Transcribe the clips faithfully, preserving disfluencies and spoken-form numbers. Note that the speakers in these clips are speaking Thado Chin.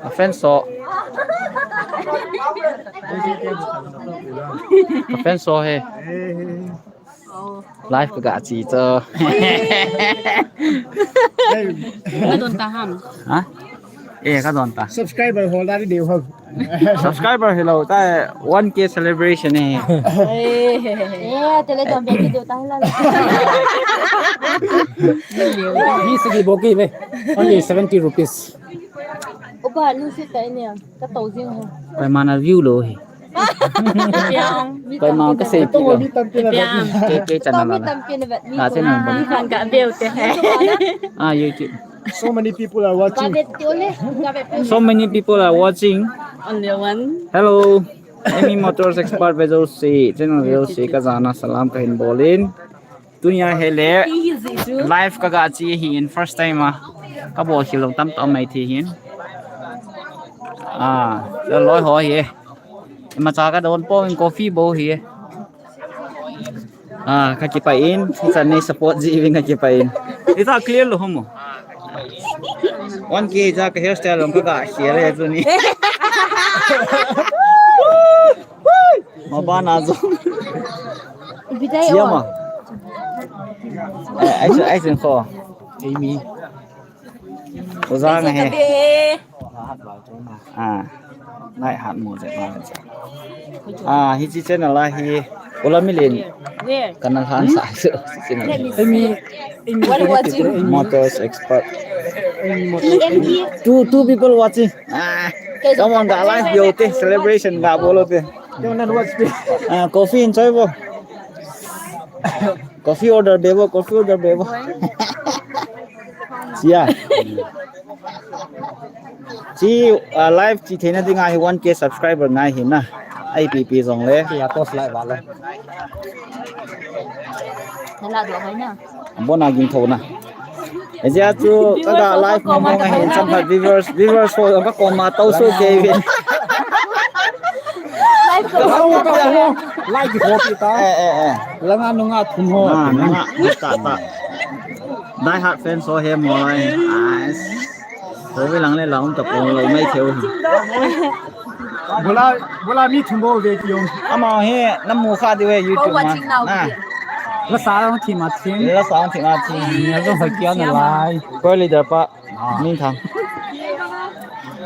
A fan so. A fan so he. Live ka ga chi cho. Ka don ta ham. Ha? Eh, ka don ta. Subscriber hol da deu ham. Subscriber hello ta one K celebration eh. Eh, tele don be video ta la. Ni sigi boki me. Only seventy rupees. Opa, nu si ta ni. Ka to jing ho. Koima na view lo hi. Koima ka sei pi lo. Ke, ke channel la. Ka channel ba. Kan ka view te hai. Ah, YouTube. So many people are watching. So many people are watching. Only one. Hello. Emi Motors Expert ve jouse, channel ve jouse ka jana salam ka hin bol in. Tunia hi le live ka ga chi hi in first time a. Ka bol khel lou tam tam mai thi hin. Ah, loi ho hi. Ima cha ka don po in coffee bo hi. Ah, ka kipah in, hichan nei support ji uvin ka kipah in. Ita clear lo homo. One K ja ka hairstyle long ka ga khel le chu ni. Ma ba na zo. Bidai. Siama. Ai, ai, ai, sin ko. Amy. Oja nga he. Ah, nai hat mo je ma je. Ah, hiche channel a hi. Ola milen. Where? Kana han sa su. Let me see. Amy, Amy. What are you watching? Motors Expert. Amy Motors. E M P. Two, two people watching. Ah, come on, ga live yo te, celebration ga bolo te. Don't watch me. Ah, coffee enjoy bo. Coffee order be bo, coffee order be bo. Sia. Chi, ah, live chi theina dinga hi one K subscriber ngai hi na. I P P jong le. Ki a post live wala. Nala do hai na. Bona ging tho na. Ejia chu ka ga live mo mo ngai hin chomkhat viewers, viewers ho ka koma tau so ke vin. Live ko. Like ho pi ta. Eh, eh, eh. Langa nunga thum ho. Ah, nunga ta ta. Die hard fans ho he mo lai. Nice. Ko ve lang le la um ta pon lo mai theu. Bola, bola mi thum bo ve ki yong. Ama he namu kha de ve YouTube ma. Na. La sa long thi ma thi. La sa long thi ma thi. Ni a jong ha kia na lai. Ko leader pa. Min thang.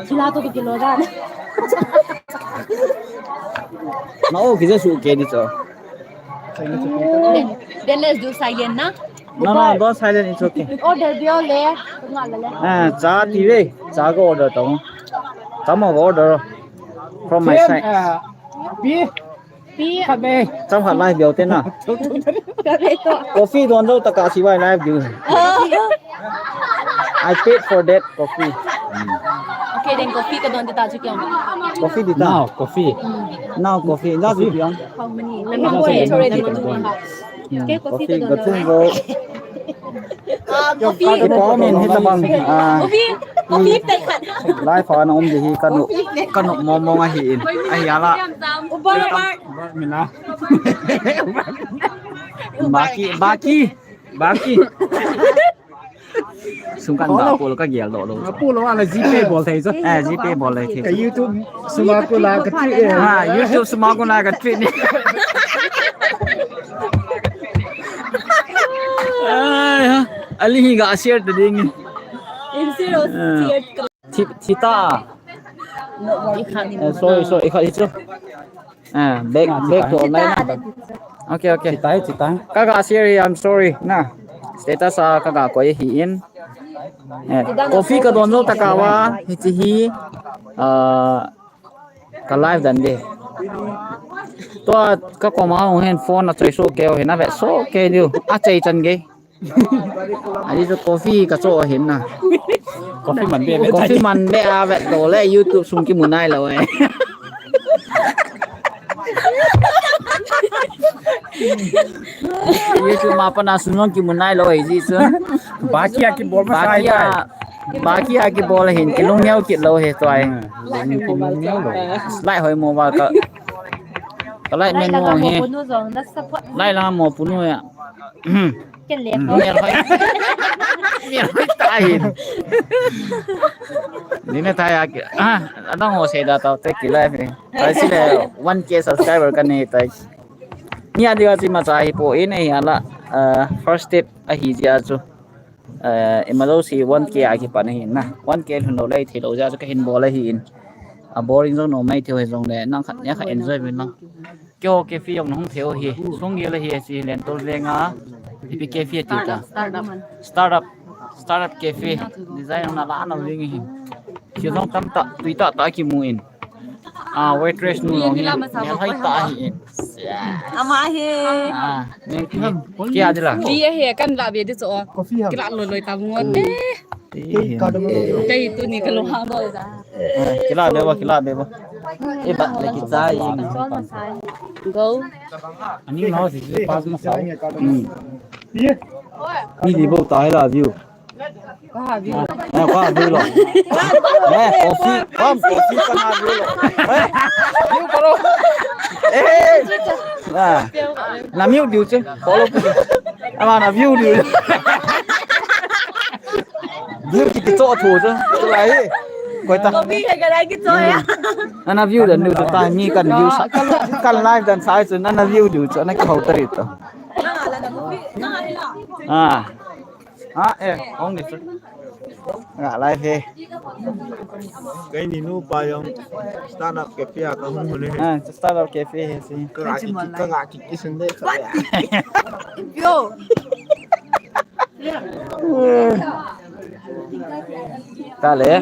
Sila to ki lo da. Na o ki je su ke di cho. Then, then let's do silent na. No, no, don't silent, it's okay. Order dio le, nga le le. Ah, cha ti ve, cha ko order tong. Cha mo ko order from my side. Pi, pi, khat be. Chomkhat live dio te na. Ka be to. Coffee don jo ta ka si vai live dio. I paid for that coffee. Okay, then coffee ka don ta chu kyang. Coffee di ta. Now, coffee. Now coffee. That's it, young. How many? Let me go and already two and a half. Coffee ka thum vo. Ah, coffee. Ka comment hi tabang. Ah, coffee. Coffee tai khat. Live a na um di hi ka nu, ka nu mo mo nga hi in. Ahi ala. Ubar, ubar. Mina. Baki, baki, baki. Sum kan ba pol ka gel do lo. Pol wala GPay bol thei chu. Eh, GPay bol le thei. Ka YouTube suma ko la ka tweet e. Ha, YouTube suma ko la ka tweet ni. Ai ha, ali hi ga share ta ding. In zero share. Thi, thi ta. Eh, sorry, sorry. Ikha, ikha. Ah, back, back to online na. Okay, okay. Chitai, chitai. Ka ga share hi, I'm sorry na. Status a ka ga koi hi in. Eh, coffee ka don jou ta ka va, hichi hi, ah, ka live dan de. Tua ka koma hung hen phone a choi so keu hin a ve so ke diu. A chei chan ge. Ahi chu coffee ka cho hin na. Coffee man be, coffee man be a vet to le YouTube sung kimu nai lo e. YouTube ma pa na sung kimu nai lo e ji chu. Baki a kibol ma sai. Baki a, baki a kibol hin kilung neo kit lo he toi. Lai hoi mo ba ka. Kalai menu hi. Lai langa mo punu ya. Ken le. Ni roi. Ni roi tai. Ni na tai ya. Ah, adang ho se da tau te ki live ni. Tai si le one K subscriber kan ni tai. Ni adi wa si ma sa hi po in hi ala. First step ahi jia chu. Eh, imalo si one K a kipan ahi na. One K lhun lo lei thei lo jia chu kahin bol ahi in. A boring jong no mai thei ho jong le nang khat nia kha enjoy vin lang. Keiho cafe jong nahung thei u hi. Sung gel ahi si len tol venga. Ipi cafe ti ta. Startup. Startup cafe. Design na la na ling hi. Thil jong tamtah, tui tahtah kimu in. Ah, waitress nu jong hi. Neo hai tah hi in. Ama hi. Ah, neng ki. Ki a dila. Bi a hi kan la be di cho. Ki la loi loi ta ngot. Kei tuni ka lo hang doi da. Ki la be ba, ki la be ba. E ba le ki chai. Go. Ani no si pass ma sa. Ni di bo ta hai la view. Ka ha view. Eh, ka ha view lo. Eh, coffee, come, coffee ka ha view lo. Eh, view ka lo. Eh, na, na view diu che, follow ku. Ama na view diu. View ki ki cho thu che. Lai. Koi ta. Ko mi ka ga lai ki cho ya. Na na view da nu ta mi kan view sa. Kan live dan sai chu na na view diu che na ki hau ta ri to. Ah. Ah, eh, hong ni chu. Nga live he. Kei ni nu pa jong startup cafe a ka hung hung he. Ah, startup cafe he si. Ka ga ki, ka ga ki, ki sun de ka. Yo. Ta le.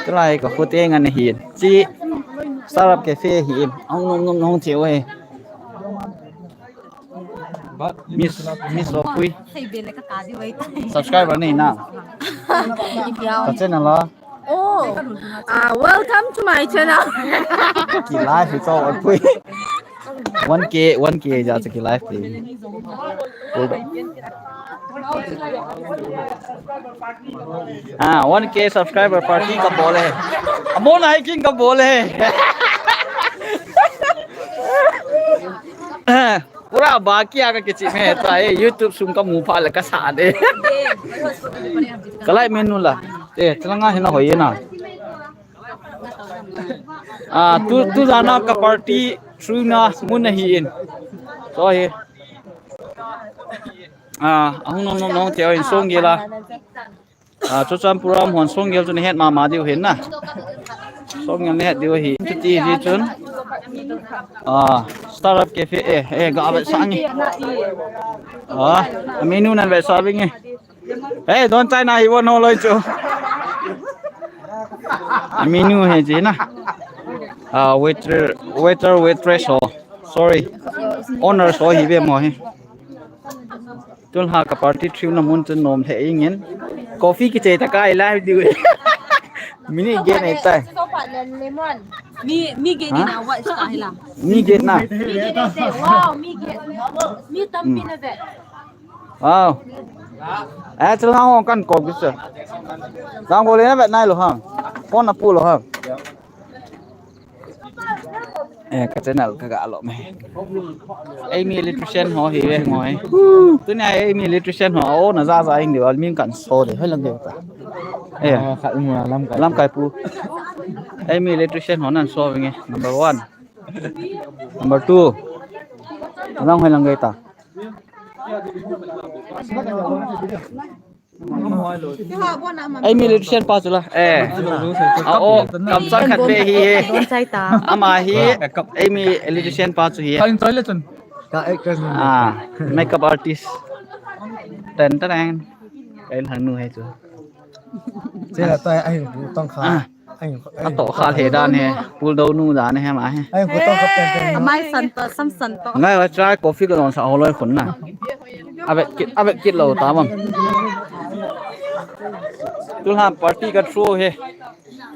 Tulai ka khote ngan hi. Chi startup cafe hi. Hong nom nom hong theu he. Miss, Miss Lopui. Subscriber nei na. Ka channel la. Oh, uh, welcome to my channel. Ki live hi cho Lopui. One K, one K ja chu ki live ti. Ah, one K subscriber party ka bol e. Amo na hiking ka bol e. Pura ba kia ka kichi me ta e, YouTube sung ka mu pha le ka sa de. Ka lai menu la. Eh, chalanga hina hoi na. Ah, tu, tu jana ka party through na mun na hi in. So hi. Ah, ahung nom nom nom te in song gela. Ah, Churachandpur a um hon song gel chu na het mama diu hin na. Song gel na het diu hi. Chuti ji chun. Ah, startup cafe eh, eh, ga ve sang nge. Ah, menu nan ve sa ve nge. Eh, don chai na hi won ho loi chu. Menu he ji na. Ah, waiter, waiter, waitress ho. Sorry. Owner so hi ve mo hi. Tulha ka party through na mun chun nom lheh ingin. Coffee kichai ta kai live diu. Mini gen ek tai. Mi, mi gen ni na watch ta hila. Mi gen na. Mi gen ek tai. Wow, mi gen. Mi tampi na ve. Wow. Eh, chal nga hong kan ko bisa. Lang bole na vet nai lo ha. Pon na pu lo ha. Eh, ka channel ka ga lo me. Eimi electrician ho hi ve ngoi. Tunia eimi electrician ho o na za za ing de wal min kan so de hoi lang de ta. Eh, lamkai pu. Eimi electrician ho nan so ve nge number one. Number two. Lang hoi lang de ta. Eimi electrician pa chu la. Eh. A o, kamchang khat ve hi he. Don chai ta. Ama hi, eimi electrician pa chu hi. Ka in choi le chun. Ka actress ni. Ah, makeup artist. Ten ten. Ka in hang nu he chu. Che la tai ai bu tong kha. Ah. Ato kha he dan he, pul do nu dan he ma he. Amai san to, sam san to. Ngai wa chai coffee ka don sa holoi khun na. Avet kit, avet kit lo ta bang. Tulha party ka throw he.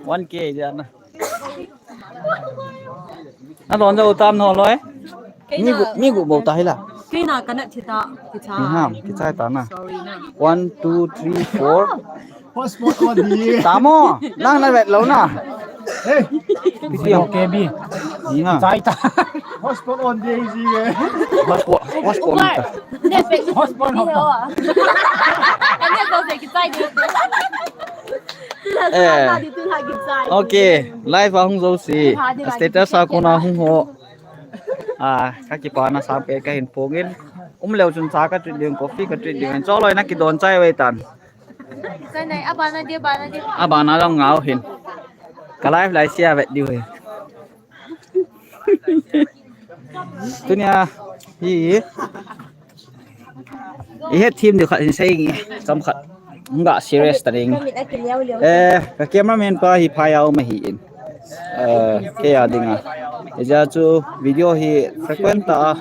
One K ja na. Na don ja u tam no loi. Mi gu, mi gu bo ta hila. Kei na ka na thi ta, ki cha. Ni ham, ki cha ta na. Sorry na. One, two, three, four. Hotspot on di. Tamo, nang na vet lo na. Hey, P C O K B. Ni ha. Chai ta. Hotspot on de ji ve. Hotspot, hotspot ni ta. Hotspot, hotspot. Eh. Okay, live a hung jouse. Status a kona hung ho. Ah, kakipana sangpen kahin phongin. Um leu chun cha ka treat ding, coffee ka treat ding. Choloi na kidon chai ve tan. Chai nai, abana dia, abana dia. Abana jong ngau hin. Ka live lai sia vet diu hi. Tunia hi. I het thim diu khat hin sei nge, chomkhat. Nga serious ta ding. Eh, ka cameraman pa hi phai a um ahi in. Eh, kei a dinga. Hijeh chun video hi frequent ta a.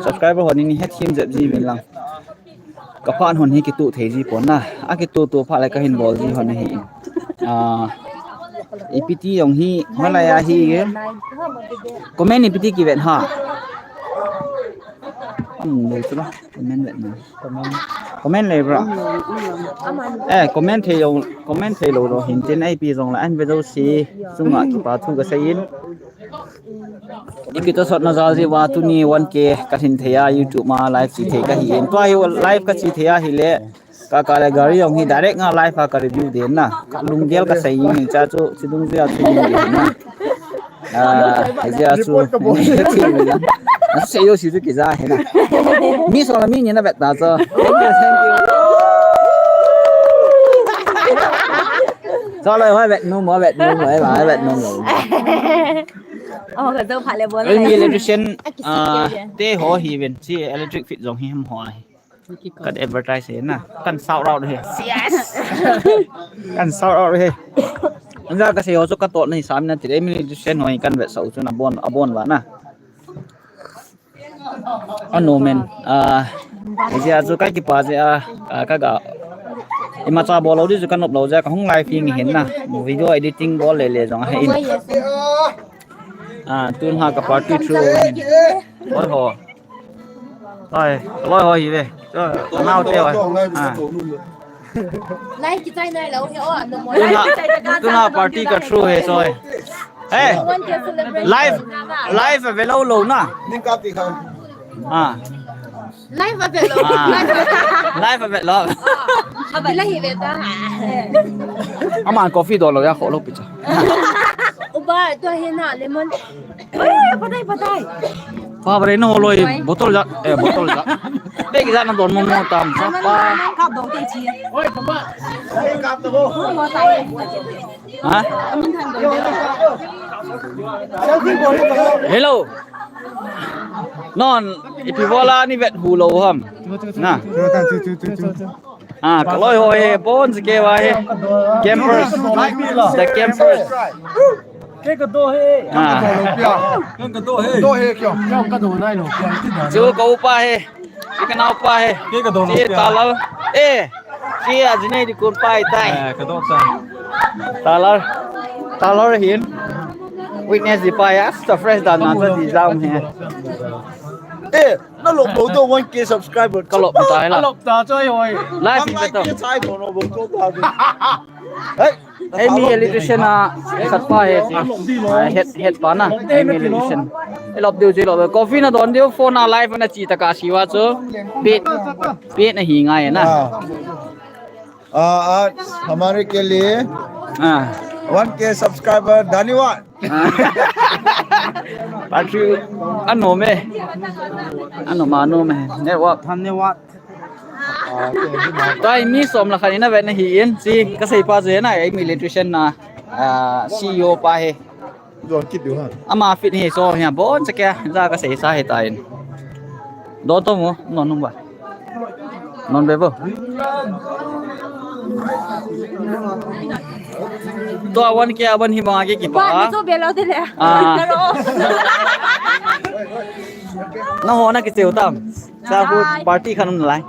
Subscriber hon in het thim jep ji uvin lang. Ka phat hon hi kituh thei ji pon na. A kituh tuh phat le kahin bol ji hon ahi in. Ah, ipi ti jong hi, malai a hi. Comment ipi ti kivet ha. Hmm, lo chu la. Comment vet na. Comment. Comment le bro. Eh, comment thei lo, comment thei lo lo hin tin ipi jong la an ve jouse chunga kipa thu ka sei in. I kitoh sot na jal ji uva tuni one K ka lhin thei a YouTube ma live chi thei ka hi in. Tua hi live ka chi thei a hile. Ka, ka le gari jong hi direct nga live a ka review den na. Ka lunggel ka sei in cha chu chi dungjuia chu ding den na. Ah, hijeh chun. Report ka bol. Na sei jouse chu kija hi na. Mi so la mi ni na vet ta chu. Thank you, thank you. Choloi hoi vet nom mo, vet nom mo, vet nom mo. Oh, ka jo pha le bol. Ei, mi electrician, ah, te ho hi ven, chi electric fit jong hi hem ho hi. Kan advertise hi na, kan shout out hi. Yes. Kan shout out hi. Anga ka sei ho chu ka tot na hi sam na ti le mi electrician ho hi kan vetsah u chu na bon, abon uva na. Anom in, ah, hijeh a chu ka kipa jeh a, ah, ka ga. Imacha bol lou ding chu ka nop lou jeh a ka hung live hi nge hin na. Video editing bol le le jong ahi in. Ah, tun ha ka party through hin. Oi ho. Oi ho hi ve. Cho, nau te oi. Ah. Lai kichai nai lou hi o, no mo. Tuna, tuna party ka through hi choi. Hey, live, live a ve lou lou na. Ning kap ti kha. Ah. Live a ve lou. Ah. Live a ve lou. A ve la hi ve ta. Aman coffee don lou ya kho lou pi cha. Uba, tua hi na lemon. Eh, patai, patai. Pa, patai na holoi, bottle ja, eh, bottle ja. Bag ja na don mo mo tam, sa pa. Kap do te chi. Ha? Hello. Non, ipi bola ni vet hu lou ham. Na. Ah, ka loi ho hi, bon si ke wa hi. Campers. The campers. Ke ka do he. Ah. Ke ka do he. Do he kyo. Kyo ka do nai lo. Chu ka upa hi. Chu ka naupa hi. Ke ka do lo. Chi talal. Eh. Chi a jine di kun pai tai. Eh, ka do tai. Talal. Talal hin. Witness di pai a. Sa fresh dan na sa di jam hi. Eh. Na lop bou to one K subscriber. Ka lop ta la. Lop ta choi hoi. Live in beto. Chai bou no bou to ta. Hey. Ei mi electrician a khat pa he. Ah, het, het pa na. Ei mi electrician. Ei lop diu ji lop. Coffee na don diu phone a live na chi ta ka siwa chu. Pit. Pit na hi ngai na. Ah। आ, आज हमारे के लिए हाँ। वन के सब्सक्राइबर, धन्यवाद। हाँ। Battery, ano me. Ano ma, ano me. Network. धन्यवाद। Tua mi som la khan ina vet na hi in, chi ka sei pa je na, ei mi electrician na, ah, C E O pa he. Don kit diu ha. Ama fit hi so hi bon cha kya ja ka sei sa hi ta in. Don to mo, non nung ba. Non be bo. Tua one K a ban hi ma ke ki pa. Ba, ni to be lo de le. Ah. Na ho na ki teu tam. Sa hu party khan um lai.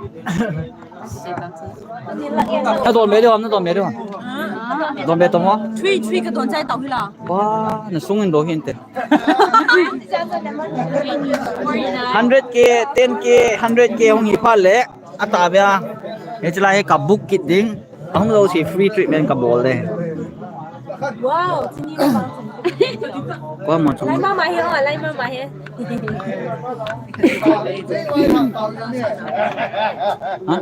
Na don be diu ham, na don be diu ham. Don be to mo? Three, three ka don chai tau hi la. Wa, na sung in do hin te. Hundred K, ten K, hundred K hung hi pha le. Ata bia. He chila he ka book kit ding. Ahung lo si free treatment ka bol de. Wow, chini na bang chini. Kwa mo chu. Lai mama he, oh, lai mama he. Ha?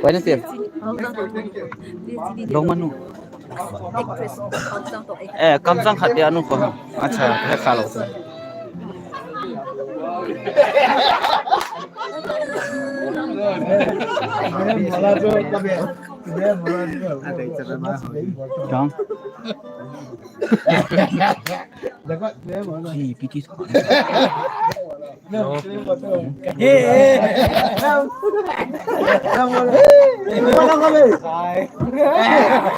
Kwa na tir. Long manu. Actress, kamsang to, eh. Eh, kamsang khat dia nu ko. Acha, he kha lo. Dang. Ji, piti.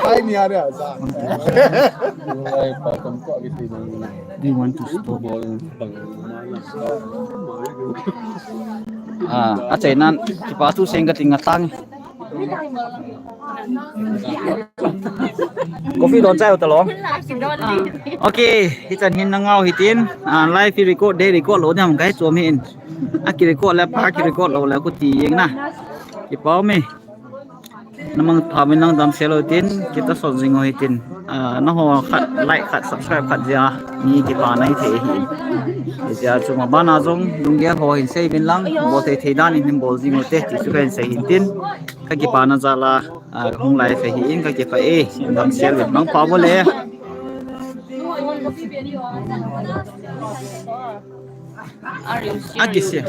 Hai, ni ada sa. Do you want to stop? Ah, acha nan, kipa thu seng ka ting atang. Coffee don chai u ta lo. Okay, hichan hin na ngau hitin, ah, live hi record de, record lo dam kai chom hin. A ki record le pa ki record lo le ku ti jeng na. Kipa me. Na mangpha min nang damsel u tin, kita son jing u hitin. Ah, na ho khat like khat subscribe khat jia, mi kipa na hi thei hi. Jia chu ma bana jong, lunggel ho hin sei bin lang, bol thei thei dan in hin bol jing u te, ti chu ka hin sei hin tin. Ka kipa na jal a, ah, hung live hi in ka kipa e, damsel u mangpha bol e. A kisia.